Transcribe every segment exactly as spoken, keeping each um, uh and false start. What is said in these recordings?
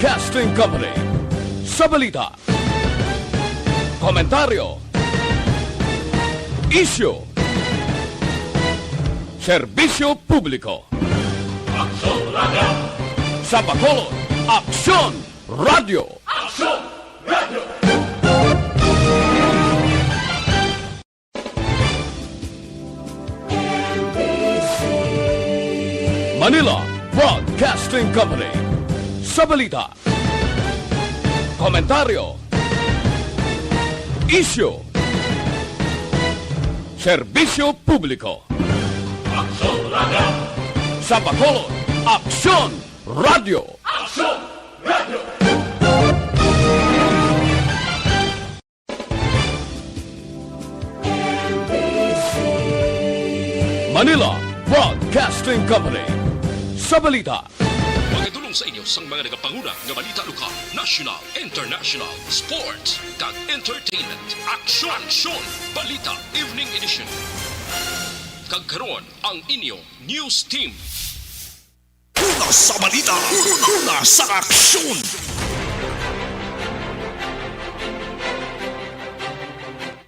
Broadcasting Company. Sa balita, komentaryo, isyu, serbisyo publiko. Aksyon Radio! Sa Bacolod, Aksyon Radio! Aksyon Radio! Manila Broadcasting Company. Sa balita, komentaryo, isyu, serbisyo publiko. Aksyon Radio! Sa Bacolod, Aksyon Radio! Aksyon Radio! Manila Broadcasting Company. Sa balita, magadulong sa inyo sang mga nagapanguna nga balita lokal, national, international, sports, kag entertainment. Aksyon! Aksyon! Balita Evening Edition. Kag karon, ang inyo news team. Una sa balita, una sa aksyon.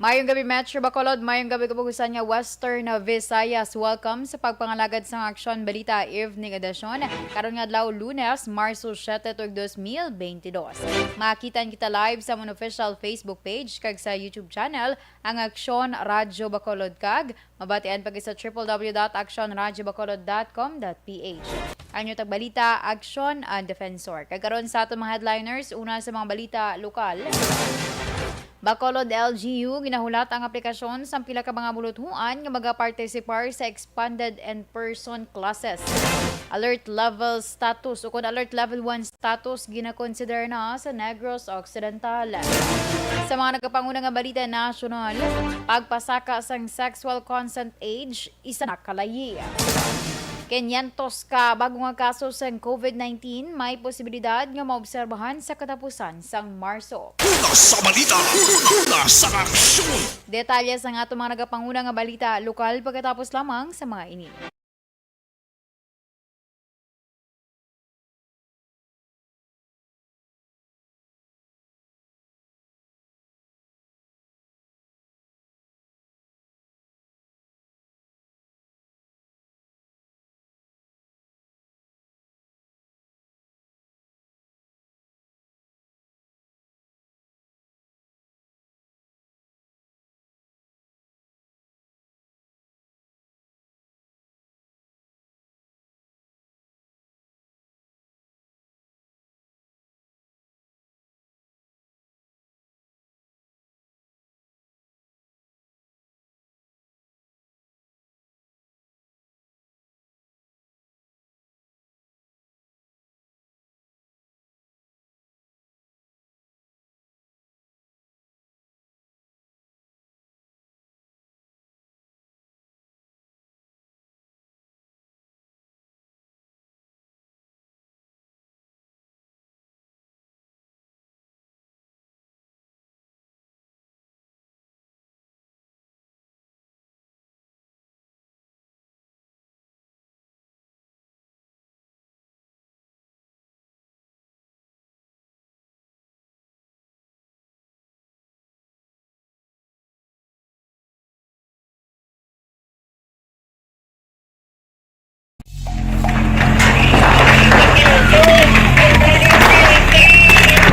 Mayong gabi, Metro Bacolod. Mayong gabi, kapugusan nga Western Visayas. Welcome sa pagpangalagad sang Aksyon Balita Evening Edition. Karon nga adlaw, Lunes, Marso siete, tuig dos mil beintidos. Makita kita live sa amon official Facebook page kag sa YouTube channel, ang Aksyon Radyo Bacolod, kag mabatian pa gid sa triple W dot aksyon radyo bacolod dot com dot P H. Ang inyo tagbalita, Aksyon, ang Defensor. Kag karon sa aton mga headliners, una sa mga balita lokal. Bacolod L G U, ginahulat ang aplikasyon sang pila ka mga buluthuan nga magapartisipar sa expanded in-person classes. Alert level status ukon alert level one status ginakonsider na sa Negros Occidental. Sa mga nagapanguna nga balita nasyonal, pagpasaka sang sexual consent age, isa na ka layi. Kinyentos ka bago nga kaso sang COVID nineteen may posibilidad nga maobserbahan sa katapusan sang Marso. Una sa balita, una sa aksyon. Detalye sang ato mga nagapanguna nga balita lokal pagkatapos lamang sa mga ini.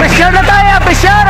Pressure na tayo! Pressure!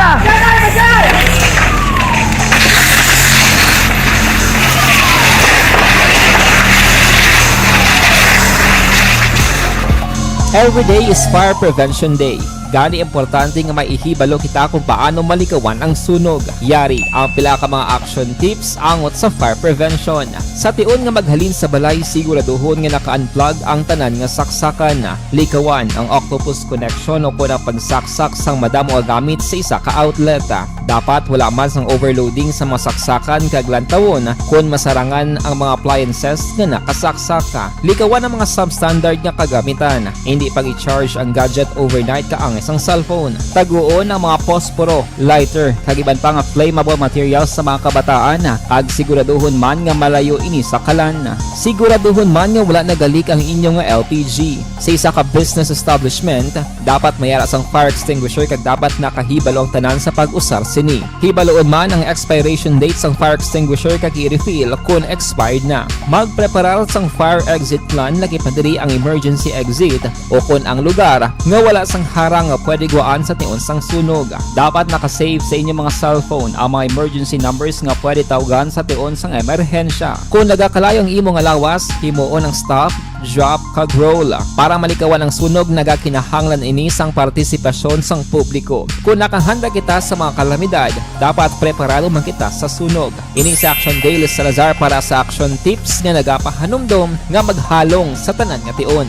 Every day is Fire Prevention Day. Gani, importante nga may ihibalo kita kung paano malikawan ang sunog. Yari ang pila ka mga action tips angot sa fire prevention. Sa tion nga maghalin sa balay, siguraduhon nga naka-unplug ang tanan nga saksakan. Likawan ang octopus connection o kon ang pagsaksak sang madamo nga gamit sa isa ka outlet. Dapat wala man sang overloading sa mga saksakan kag lantawon kon masarangan ang mga appliances nga nakasaksak. Likawan ang mga substandard nga kagamitan. Indi pag-i-charge ang gadget overnight ka ang sang cellphone. Taguon ang mga posporo, lighter, kag iban pa nga flammable materials sa mga kabataan, kag siguraduhon man nga malayo ini sa kalan. Siguraduhon man nga wala nagalik ang inyo nga L P G. Sa isa ka business establishment, dapat may ara sang fire extinguisher kag dapat nakahibalo ang tanan sa pag-usar sini. Hibaluon man ang expiration date sang fire extinguisher kag i-refill kon expired na. Magpreparar sang fire exit plan, lagi pa diri ang emergency exit o kon ang lugar nga wala sang harang nga pwede guwaan sa tion sang sunog. Dapat naka-save sa inyo mga cellphone ang mga emergency numbers nga pwede tawgan sa tion sang emerhensya. Kung nagakalayo ang imo nga lawas, himuon ang stop, drop, kag roll. Para malikawan ang sunog, nagakinahanglan ini sang partisipasyon sang publiko. Kung nakahanda kita sa mga kalamidad, dapat preparado man kita sa sunog. Ini si Action Daily Salazar para sa Action Tips nga nagapahanumdom nga maghalong sa tanan nga tion.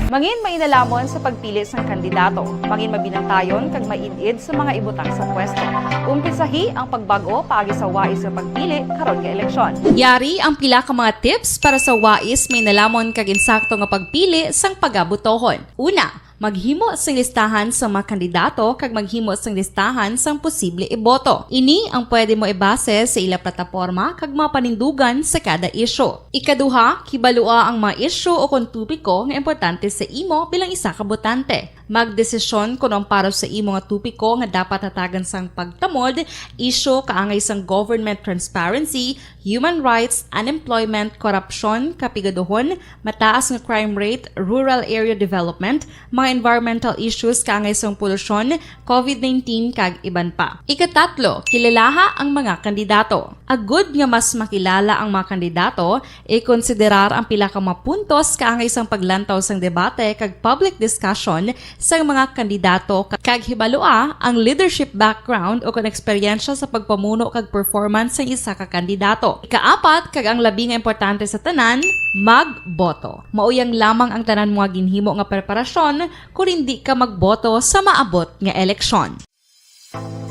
Mangin mainalaman sa pagpili sang kandidato. Mangin mabinantayon kag maid-id sa mga ibutang sa pwesto. Umpisahi ang pagbag-o paagi sa wais nga pagpili karon nga eleksyon. Yari ang pila ka mga tips para sa wais, mainalamon kag insakto nga pagpili sang pagabutohon. Una, maghimo sing listahan sa mga kandidato kag maghimo sing listahan sang posible iboto. Ini ang pwede mo ibase sa ila plataporma kag mga panindugan sa kada isyu. Ikaduha, kibalua ang mga isyu o kon topiko nga importante sa imo bilang isa ka botante. Magdesisyon kon ang para sa imo nga topiko nga dapat hatagan sang pagtamod, isyu kaangay sang government transparency, human rights, unemployment, korupsyon, kapigaduhon, mataas nga crime rate, rural area development, mga environmental issues kaangay sang polusyon, covid nineteen, kag iban pa. Ikatatlo, kilalaha ang mga kandidato. Agud nga mas makilala ang mga kandidato, ikonsiderar ang pila ka mga puntos kaangay sang paglantaw sang debate kag public discussion sang mga kandidato, ka-, kag hibalua ang leadership background o kon eksperyensya sa pagpamuno kag performance sang isa ka kandidato. Ikaapat, kag ang labi nga importante sa tanan, magboto. Mauyang lamang ang tanan mo nga ginhimo nga preparasyon kon indi ka magboto sa maabot nga eleksyon.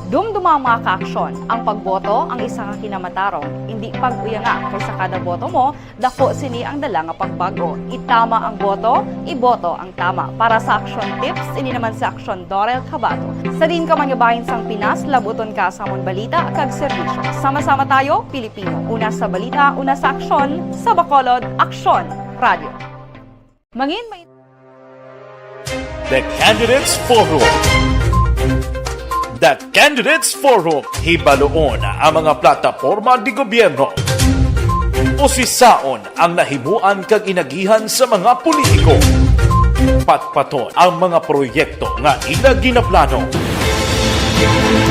Dumduma, mga ka-aksyon, ang pagboto ang isa ka kinamatarong. Indi pag-uyanga, kay sa kada boto mo, dako sini ang dala nga pagbag-o. Itama ang boto, iboto ang tama. Para sa Action Tips, ini naman si Aksyon Dorel Cabato. Sa diin ka man nga bahin sang Pinas, labuton ka sa amon balita kag serbisyo. Sama-sama tayo, Pilipino. Una sa balita, una sa aksyon, sa Bacolod, Aksyon Radio. Mangin may The Candidates Forum. The Candidates Forum. Hibaluon ang mga plataporma di gobyerno. Usisaon ang nahimuan kag inagihan sa mga politiko. Patpaton ang mga proyekto nga ila ginaplano.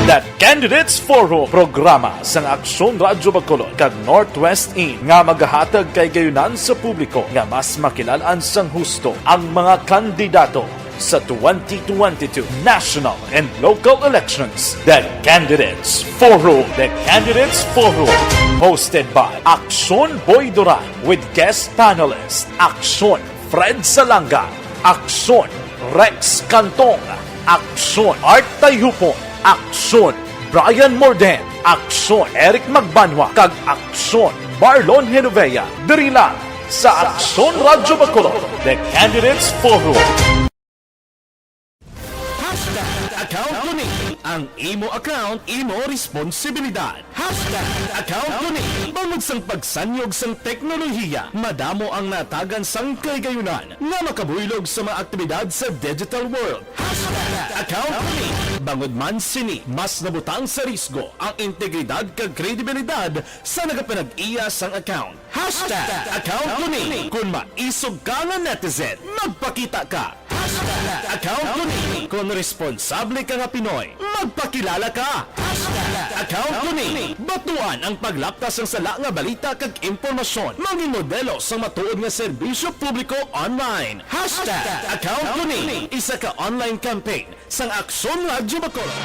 The Candidates Forum, programa sang Aksyon Radyo Bacolod kag Northwest In, nga magahatag kag kayunan sa publiko nga mas makilal-an sang husto ang mga kandidato sa twenty twenty-two national and local elections. The Candidates Forum. The Candidates Forum, hosted by Aksyon Boy Duran with guest panelist Aksyon Fred Salanga, Aksyon Rex Cantong, Aksyon Art Tayhupon, Aksyon Brian Morden, Aksyon Eric Magbanwa, kag Aksyon Marlon Genovea, diri lang sa Aksyon Radyo Bacolod, The Candidates Forum. Hashtag account ko ni. Ang imo account, imo responsibilidad. Hashtag account ko ni. Bangod sang pagsanyog sang teknolohiya, madamo ang natagan sang kahigayonan nga makabuylog sa mga aktibidad sa digital world. Hashtag account ko ni. Bangod man sini, mas nabutang sa risgo ang integridad kag kredibilidad sa nagapanag-iya sang account. Hashtag account ko ni. Kung maisog ka nga netizen, magpakita ka. Hashtag account ko ni. Kung responsable ka nga Pinoy, magpakilala ka. Hashtag account ko ni. Batuan ang paglaptas sang sala nga balita kag impormasyon. Mangin modelo sang matuod nga serbisyo publiko online. Hashtag account ko ni. Isa ka online campaign sang Aksyon Radyo Bacolod.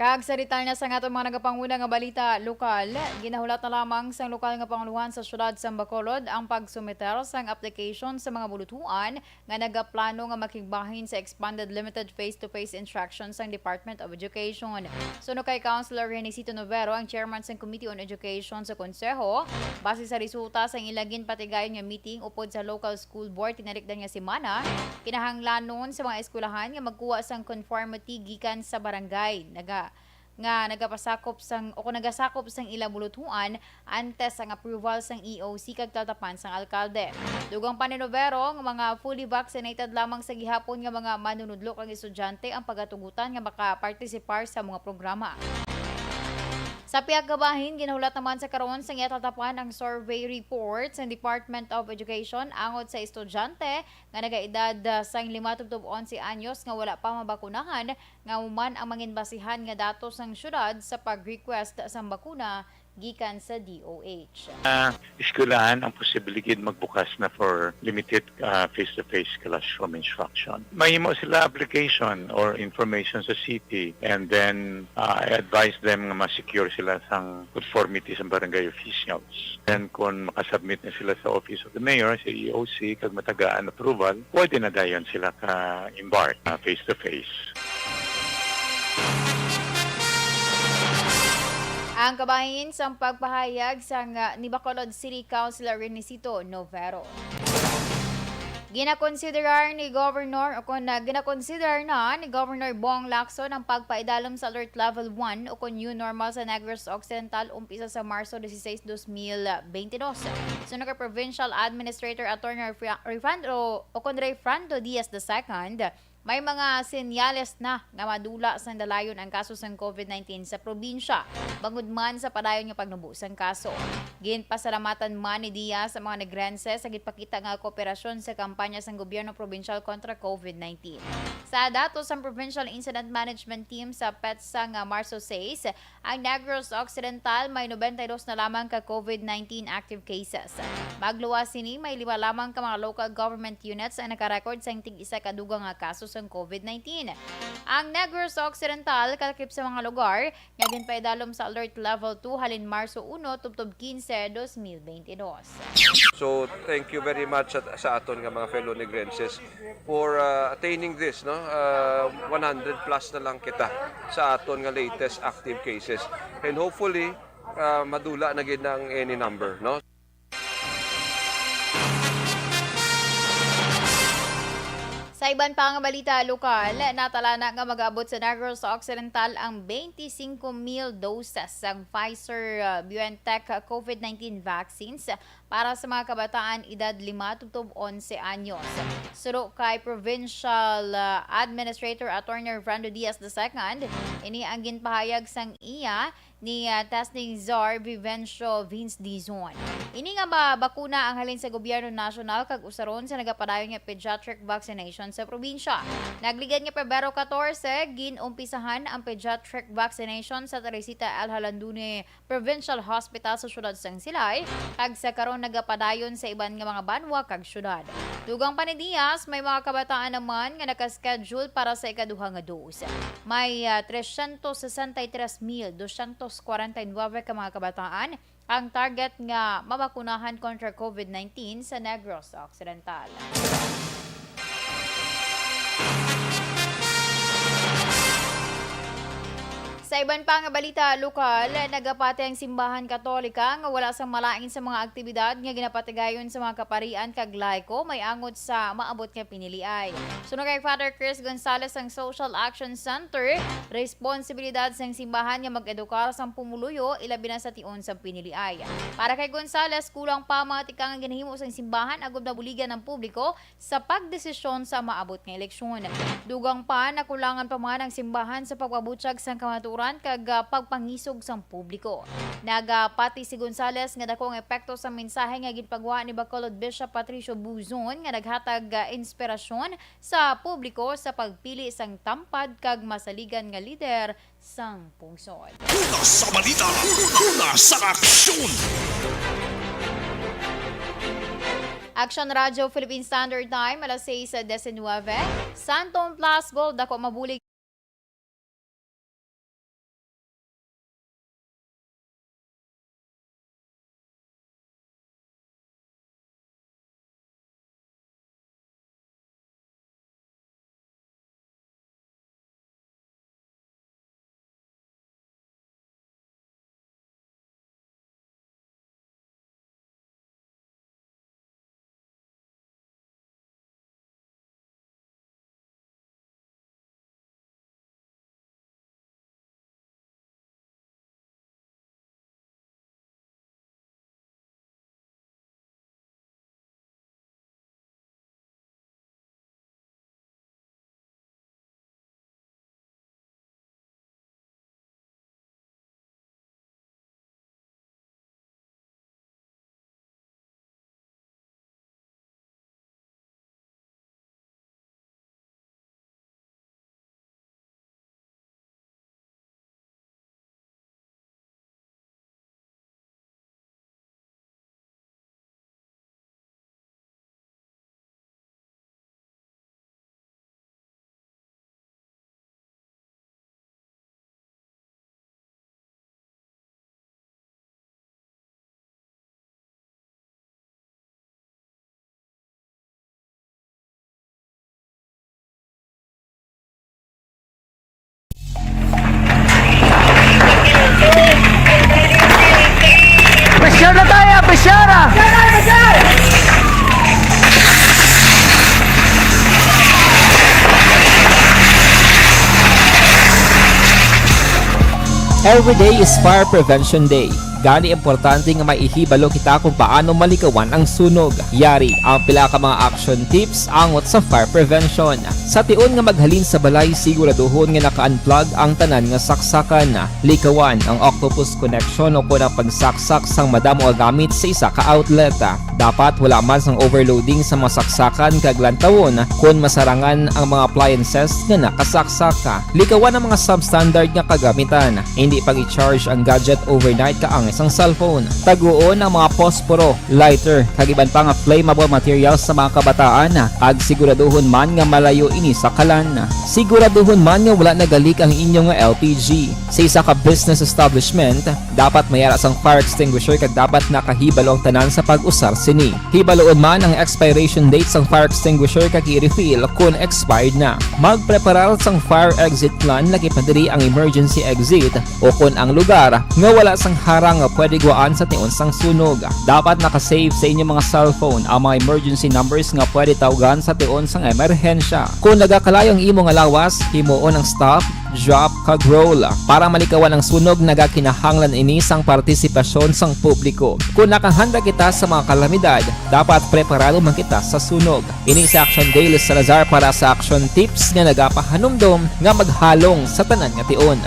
Kag sa detalye sa nga atong mga nagapanguna nga balita lokal, ginahulat na lamang sang lokal nga pangulohan sa siyudad sa Bacolod ang pagsumiter sang application sa mga bulutuan nga nagaplano nga makigbahin sa expanded limited face-to-face instruction sang Department of Education. Suno kay Councilor Renisito Novero, ang chairman sang Committee on Education sa Konseho, base sa resulta sang ila ginpatigayon nga meeting upod sa local school board tinalikdan nga semana, kinahanglanon sa mga eskwelahan nga magkuha sang conformity gikan sa barangay naga nga nagapasakop sang o kung nagasakop sang ila bulutuan antes ang approval sang E O C kag taltapan sang alkalde. Dugang pa ni Novero nga mga fully vaccinated lamang sa gihapon nga mga manunudlo kag estudyante ang pagatugutan nga makapartisipar sa mga programa. Sa pihak kabahin, ginahulat naman sa karon sang iya taltapan ang survey report sa Department of Education angot sa estudyante nga nagaedad, ah, sang lima tubtob onse anyos nga wala pa mabakunahan, nga human ang manginbasihan nga datos sang syudad sa pag-request sang bakuna gikan sa D O H. Ah, eskwelahan ang posible gid magbukas na for limited, ah, face-to-face classroom instruction. Mahimo sila application or information sa city, and then, ah, I advise them nga ma-secure sila sang conformity sa barangay officials. Then kung makasubmit na sila sa Office of the Mayor, sa E O C, kag matagaan approval, pwede na dayon sila ka-embark, ah, face-to-face. Ang kabahin sang pagpahayag sang, ah, ni Bacolod City Councilor Renisito Novero. Ginakonsiderar ni Governor, o kon, ah, ginakonsiderar na ni Governor Bong Lacson ang pagpaidalom sa Alert Level one o kon New Normal sa Negros Occidental umpisa sa Marso dieciséis, dos mil veinte dos. Suno kay Provincial Administrator Attorney Refra-, Refrando, o kon Refrando Diaz the second, may mga senyales na nga madula sang dalayon ang kaso sang COVID nineteen sa probinsya, bangod man sa padayon nga pagnubo sang kaso. Ginpasalamatan man ni Diaz ang mga Negrense sa ginpakita nga kooperasyon sa kampanya sang gobyerno probinsyal kontra COVID nineteen. Sa datos sang Provincial Incident Management Team sa petsa nga Marso sais, ang Negros Occidental may nobenta y dos na lamang ka COVID nineteen active cases. Magluwas sini, may lima lamang ka mga local government units ang nakarecord sang tig-isa ka dugang nga kaso sang COVID nineteen. Ang Negros Occidental kalakip sa mga lugar nga ginpaidalom sa Alert Level two halin Marso uno tubtob quince, dos mil veinte dos. So, thank you very much sa, sa aton nga mga fellow Negrenses for, uh, attaining this, no? Uh, one hundred plus na lang kita sa aton nga latest active cases. And hopefully, uh, madula na gid ang any number, no? Sa iban pa nga balita lokal, natala na nga mag-abot sa Negros Occidental ang twenty-cinco mil doses sang Pfizer, uh, BioNTech COVID nineteen vaccines para sa mga kabataan edad lima tubtob onse anyos. Suno kay Provincial, uh, Administrator Attorney Refrando Diaz the second, ini ang ginpahayag sang iya ni, ah, testing czar Vivencio Vince Dizon. Ini nga ba-, bakuna ang halin sa gobyerno nasyonal kag usa ron sa nagapadayon nga pediatric vaccination sa probinsya. Nagligad nga Pebrero katorse, gin-umpisahan ang pediatric vaccination sa Teresita L. Jalandoni Provincial Hospital sa siyudad sang Silay, kag sa karon nagapadayon sa iban nga mga banwa kag siyudad. Dugang pa ni Diaz, may mga kabataan naman nga naka-schedule para sa ikaduha nga dose. May, ah, trescientos sesenta y tres mil doscientos cuarenta y nueve ka mga kabataan ang target nga mabakunahan kontra COVID nineteen sa Negros Occidental. Sa iban pa nga balita lokal, nagapati ang Simbahan Katolika nga wala sang malain sa mga aktibidad nga ginapatigayon sa mga kaparian kag laiko may angot sa maabot nga piniliay. Suno kay Father Chris Gonzalez sang Social Action Center, responsibilidad sang simbahan nga mag-edukar sang pumuluyo, ilabi na sa tion sang piniliay. Para kay Gonzalez, kulang pa ang mga tikang nga ginahimo sang simbahan agud mabuligan ang publiko sa pagdesisyon sa maabot nga eleksyon. Dugang pa, nakulangan pa man ang simbahan sa pagpabutyag sang kamatuoran kag, ah, pagpangisog sang publiko. Nagapati si Gonzalez nga dako ang epekto sang mensahe nga ginpagwa ni Bacolod Bishop Patricio Buzon nga naghatag, ah, inspirasyon sa publiko sa pagpili sang tampad kag masaligan nga lider sang pungsod. Una sa balita, una sa aksyon. Action Radio Philippine Standard Time, alas sais diecinuebe. Santon Plus Gold, dako mabulig. Every day is Fire Prevention Day. Gani, importante nga maihibalo kita kung paano malikawan ang sunog. Yari ang pila ka mga action tips angot sa fire prevention. Sa tion nga maghalin sa balay, siguraduhon nga naka-unplug ang tanan nga saksakan. Likawan ang octopus connection o kon ang pagsaksak sang madamo nga gamit sa isa ka outlet. Dapat wala man sang overloading sa mga saksakan kag lantawon kon masarangan ang mga appliances nga nakasaksak. Likawan ang mga substandard nga kagamitan. Hindi pag-i-charge ang gadget overnight kaangay sang cellphone. Taguon ang mga posporo, lighter, kag iban pa nga flammable materials sa mga kabataan, kag siguraduhon man nga malayo ini sa kalan. Siguraduhon man nga wala nagalik ang inyo nga L P G. Sa isa ka business establishment, dapat may ara sang fire extinguisher kag dapat nakahibalo ang tanan sa pag-usar sini. Hibaluon man ang expiration date sang fire extinguisher kag i-refill kon expired na. Magpreparar sang fire exit plan, lakip na diri ang emergency exit o kon ang lugar nga wala sang harang nga pwede guwaan sa tion sang sunog. Dapat naka-save sa inyo mga cellphone ang mga emergency numbers nga pwede tawgan sa tion sang emerhensya. Kon nagakalayo ang imo nga lawas, himuon ang stop, drop, kag roll. Para malikawan ang sunog, nagakinahanglan ini sang partisipasyon sang publiko. Kon nakahanda kita sa mga kalamidad, dapat preparado man kita sa sunog. Ini si Action Dale Salazar para sa Action Tips nga nagapahanumdom nga maghalong sa tanan nga tion.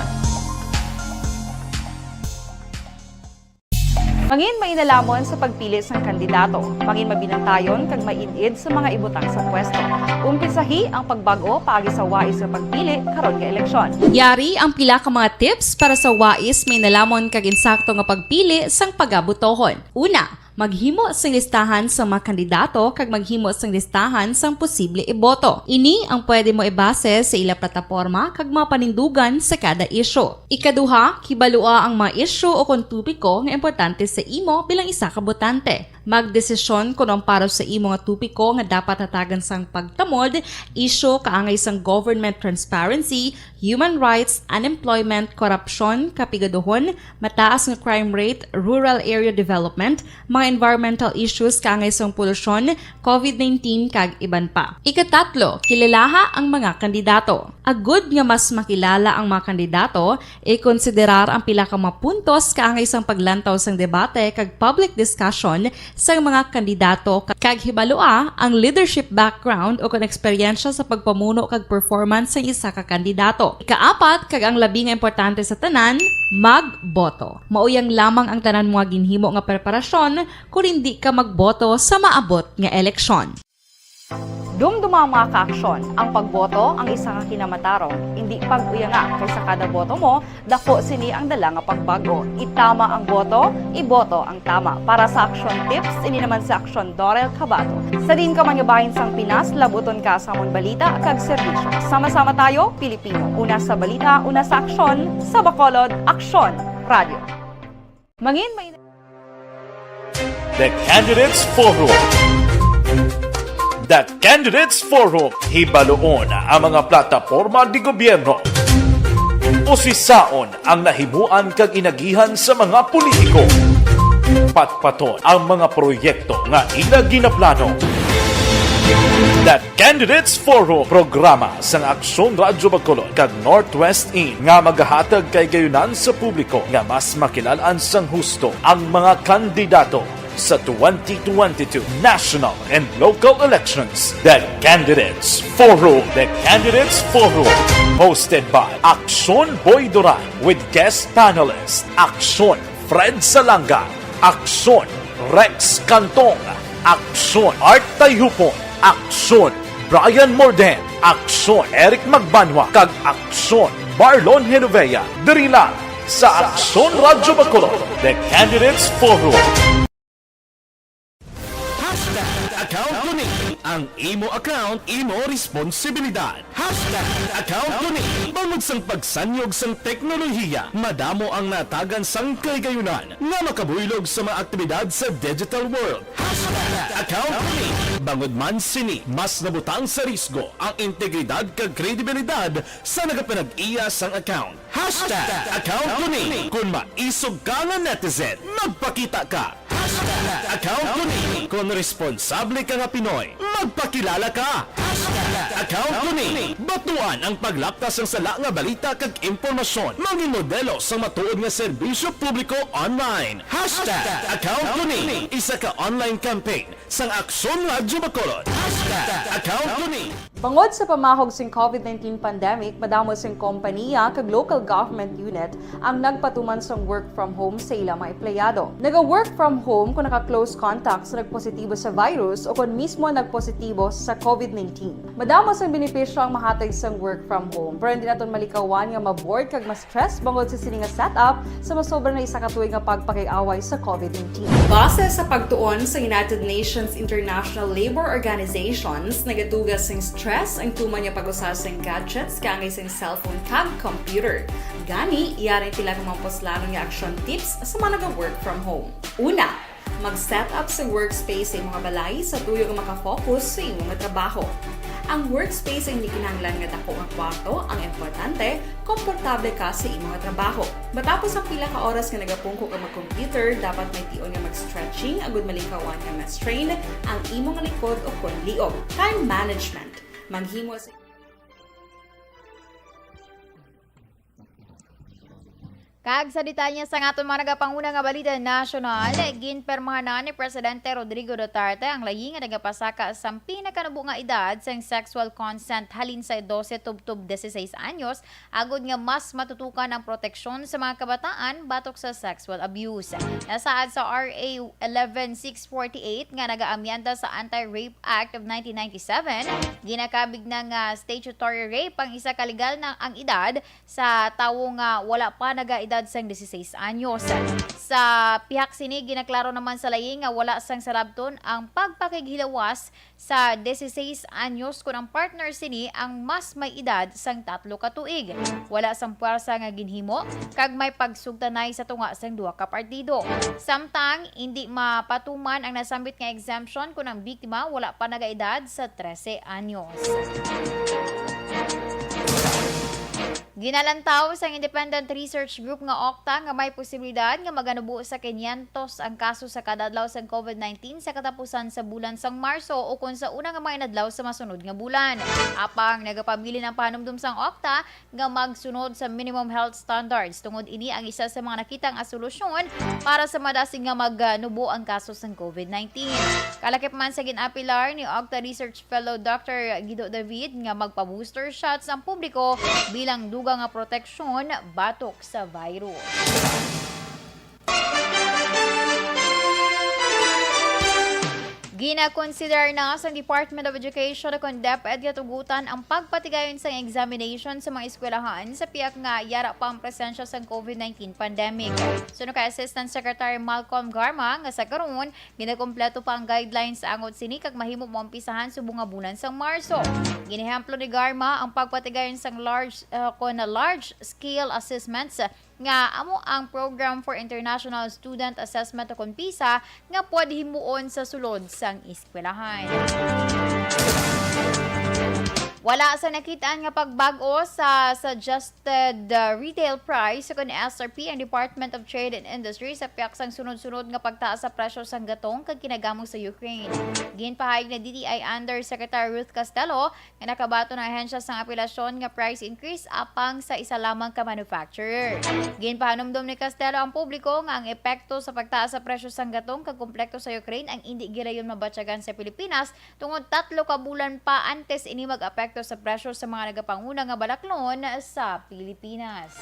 Mangin mainalamon sa pagpili sang kandidato. Mangin mabinantayon kag maid-id sa mga ibutang sa pwesto. Umpisahi ang pagbag-o paagi sa wais nga pagpili karon nga eleksyon. Yari ang pila ka mga tips para sa wais, mainalamon kag insakto nga pagpili sang pagabotohon. Una, maghimo sing listahan sa mga kandidato kag maghimo sing listahan sang posible iboto. Ini ang pwede mo ibase sa ila plataporma kag mga panindugan sa kada isyu. Ikaduha, kibalua ang mga isyu o kon topiko nga importante sa imo bilang isa ka botante. Magdesisyon kon ang para sa imo nga topiko nga dapat hatagan sang pagtamod, isyu kaangay sang government transparency, human rights, unemployment, korupsyon, kapigaduhon, mataas nga crime rate, rural area development, mga environmental issues kaangay sang polusyon, covid nineteen, kag iban pa. Ikatatlo, kilalaha ang mga kandidato. Agud nga mas makilala ang mga kandidato, ikonsiderar ang pila ka mga puntos kaangay sang paglantaw sang debate kag public discussion sang mga kandidato, kag hibalua ang leadership background o kon eksperyensya sa pagpamuno kag performance sang isa ka kandidato. Ikaapat, kag ang labi nga importante sa tanan, magboto. Mauyang lamang ang tanan mo nga ginhimo nga preparasyon kon indi ka magboto sa maabot nga eleksyon. Dumduma ang mga kaaksyon. Ang pagboto ang isa ka kinamatarong. Indi pag-uyanga, kay sa kada boto mo, dako sini ang dala nga pagbag-o. Itama ang boto, iboto ang tama. Para sa Action Tips, ini naman si Action Dorel Cabato. Sa diin ka man nga bahin sang Pinas, labuton ka sa amon balita kag serbisyo. Sama-sama tayo, Pilipino. Una sa balita, una sa aksyon, sa Bacolod, Aksyon Radio. Mangin may The Candidates Forum. The Candidates Forum. Hibaluon ang mga plataporma de gobyerno. Usisaon ang nahimuan kag inagihan sa mga politiko. Patpaton ang mga proyekto nga ila ginaplano. The Candidates Forum, programa sang Aksyon Radyo Bacolod kag Northwest In nga magahatag kahigayonan sa publiko nga mas makilalaan sang husto ang mga kandidato sa twenty twenty-two national and local elections. The Candidates Forum. The Candidates Forum, hosted by Aksyon Boy Duran with guest panelist Aksyon Fred Salanga, Aksyon Rex Cantong, Aksyon Art Tayupon, Aksyon Brian Morden, Aksyon Eric Magbanwa, kag Aksyon Marlon Genovea, diri lang sa Aksyon Radyo Bacolod, The Candidates Forum. Hashtag account ko ni. Ang imo account, imo responsibilidad. Hashtag account ko ni. Bangod sang pagsanyog sang teknolohiya, madamo ang natagan sang kahigayonan nga makabuylog sa mga aktibidad sa digital world. Hashtag account ko ni. Bangod man sini, mas nabutang sa risgo ang integridad kag kredibilidad sa nagapanag-iya sang account. Hashtag account ko ni. Kung maisog ka nga netizen, magpakita ka. Hashtag account ko ni. Kung responsable ka nga Pinoy, magpakilala ka. Hashtag Account ko ni. Batuan ang paglapta sang sala nga balita kag impormasyon. Mangin modelo sang matuod nga serbisyo publiko online. Hashtag account ko ni. Isa ka online campaign sang Aksyon Radyo Bacolod. Hashtag account ko ni. Bangod sa pamahog sing COVID nineteen pandemic, madamo sing kompaniya kag local government unit ang nagpatuman sang work from home sa ila mga empleyado. Naga-work from home kung naka-close contact sa nagpositibo sa virus o kon mismo nagpositibo sa COVID nineteen. Madamo sang benepisyo ang mahatag sang work from home, pero hindi naton malikawan nga ma-bored kag ma-stress bangod sa sini nga setup sa masobra na isa ka tuig nga pagpakig-away sa COVID nineteen. Base sa pagtuon sa United Nations International Labour Organizations, nagaduga sing stress ang tuman nga pag-usa sing gadgets kaangay sing cellphone kag computer. Gani, yari ang pila ka mga puslanon nga action tips sa mga naga-work from home. Una, mag-set up sa workspace sa imong balay sa tuyo nga makafocus sa imo nga trabaho. Ang workspace ang hindi kinahanglan nga dako nga kwarto, ang importante, komportable ka sa imo nga trabaho. Matapos ang pila ka oras nga nagapungko ka mag-computer, dapat may tion nga mag-stretching agud malikawan nga ma-strain ang imo nga likod o kon liog. Time management. Maghimo sa Kag sa detalye sang aton mga nagapanguna nga balita nasyonal, ginpermahanan ni Presidente Rodrigo Duterte ang layi nga nagapasaka sang pinakanubo nga edad sang sexual consent halin sa dose tubtob dieciséis anyos, agod nga mas matutukan ang proteksyon sa mga kabataan batok sa sexual abuse. Nasaad sa R A eleven six forty-eight nga nagaamyenda sa Anti-Rape Act of nineteen ninety-seven, ginakabig na nga statutory rape ang isa ka legal na ang edad sa tawo nga wala pa nagaedad sang dieciséis anyos. Sa pihak sini, ginaklaro naman sa layi nga wala sang sarabton ang pagpakighilawas sa dieciséis anyos kon ang partner sini ang mas may edad sang tatlo ka tuig. Wala sang puwersa nga ginhimo kag may pagsugtanay sa tunga sang duha ka partido. Samtang indi mapatuman ang nasambit nga exemption kon ang biktima wala pa nagaedad sa trese anyos. Ginalantaw sang Independent Research Group nga OCTA nga may posibilidad nga maganubo sa quinientos ang kaso sa kada adlaw sang COVID nineteen sa katapusan sa bulan sang Marso o kon sa una nga mga inadlaw sa masunod nga bulan. Apang nagapabilin ang pahanumdom sang OCTA nga magsunod sa minimum health standards, tungod ini ang isa sa mga nakita nga solusyon para sa madasig nga maganubo ang kaso sang COVID nineteen. Kalakip man sa gin-apilar ni OCTA Research Fellow Doctor Guido David nga magpa-booster shots ang publiko bilang dugang nga proteksyon batok sa virus. Ginakonsiderar na sang Department of Education o kon DepEd nga tugutan ang pagpatigayon sang examination sa mga eskwelahan sa pihak nga yara pa ang presensya sang COVID nineteen pandemic. Suno kay Assistant Secretary Malcolm Garma nga sa karon ginakompleto pa ang guidelines angot sini kag mahimo maumpisahan subong nga bulan sang Marso. Ginehemplo ni Garma ang pagpatigayon sang large, ah, kon large scale assessments nga amo ang Program for International Student Assessment o kon PISA nga pwede himuon sa sulod sang eskwelahan. Wala sa nakitaan nga pagbag-o sa suggested, uh, retail price o kon S R P ang Department of Trade and Industry sa pihak sang sunod-sunod nga pagtaas sa presyo sang gatong kag kinagamong sa Ukraine. Ginpahayag ni D T I Undersecretary Ruth Castelo nga nakabaton ang ahensya sang apelasyon nga price increase apang sa isa lamang ka manufacturer. Ginpahanumdom ni Castelo ang publiko nga ang epekto sa pagtaas sa presyo sang gatong kag komplikto sa Ukraine ang indi gilayon mabatyagan sa Pilipinas tungod tatlo ka bulan pa antes ini mag-apekto sa presyo sa mga nagapanguna nga balaklon sa Pilipinas.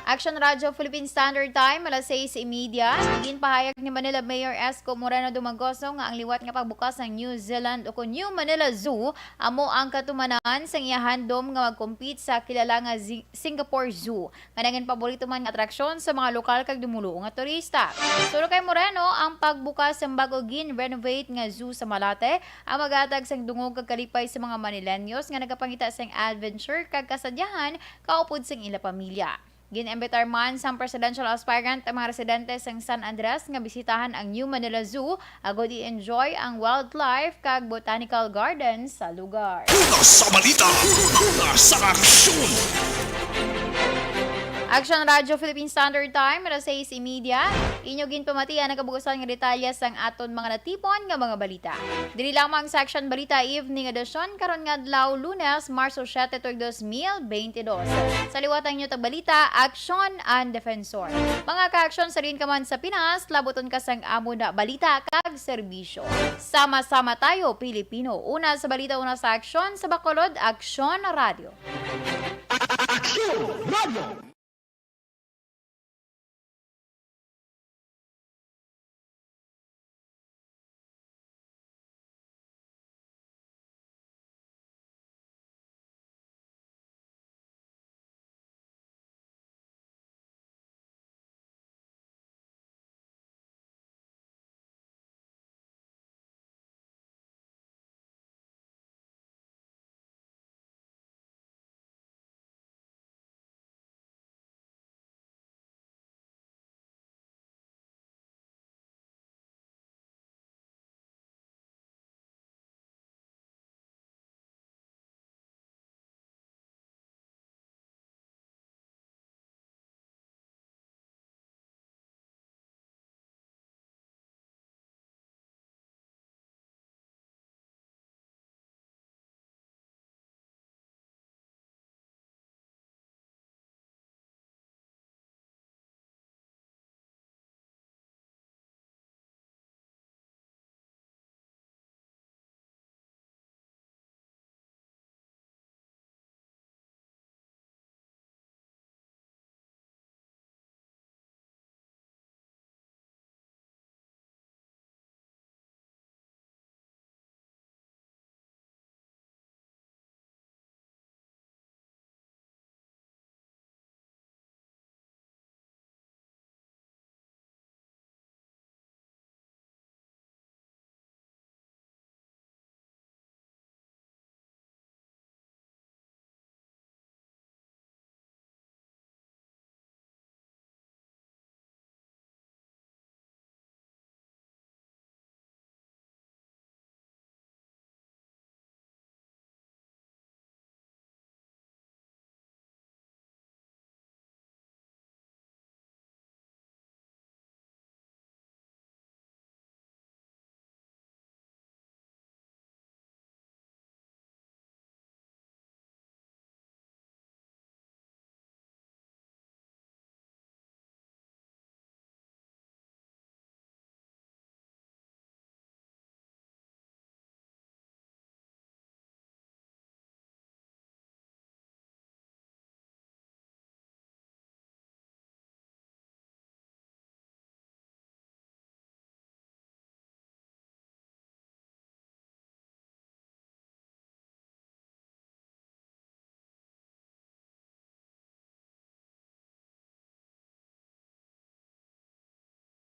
Action Radio Philippine Standard Time, alas sais y media. Ginpahayag ni Manila Mayor Esco Moreno Dumagoso nga ang liwat nga pagbukas sang New Zealand o kon New Manila Zoo amo ang katumanan sang iya handom nga mag-compete sa kilala nga Zi-, Singapore Zoo, nga naging paborito man nga atraksyon sa mga lokal kag dumoluo nga turista. Suno kay Moreno, ang pagbukas sang bag-o gin-renovate nga zoo sa Malate ang maghatag sang dungog kag kalipay sa mga Manileños nga nagapangita sang adventure kag kasadyahan kaupod sang ila pamilya. Gin-imbitar man sang presidential aspirant ang mga residente sang San Andres nga bisitahan ang New Manila Zoo agud i-enjoy ang wildlife kag botanical garden sa lugar. Una sa balita, una sa aksyon. Action Radio Philippine Standard Time, alas sais y media. Inyo ginpamatian ang kabugasan nga detalye sang aton mga natipon nga mga balita. Diri lamang sa Action Balita Evening Edition karon nga adlaw, Lunes, Marso siete tuig dos mil beintidos. Sa liwat ang inyo tagbalita, Action and Defensor. Mga ka-action, sa diin ka man sa Pinas, labuton ka sang amo na balita kag serbisyo. Sama-sama tayo, Pilipino. Una sa balita, una sa aksyon, sa Bacolod, Aksyon Radio. Aksyon Radio!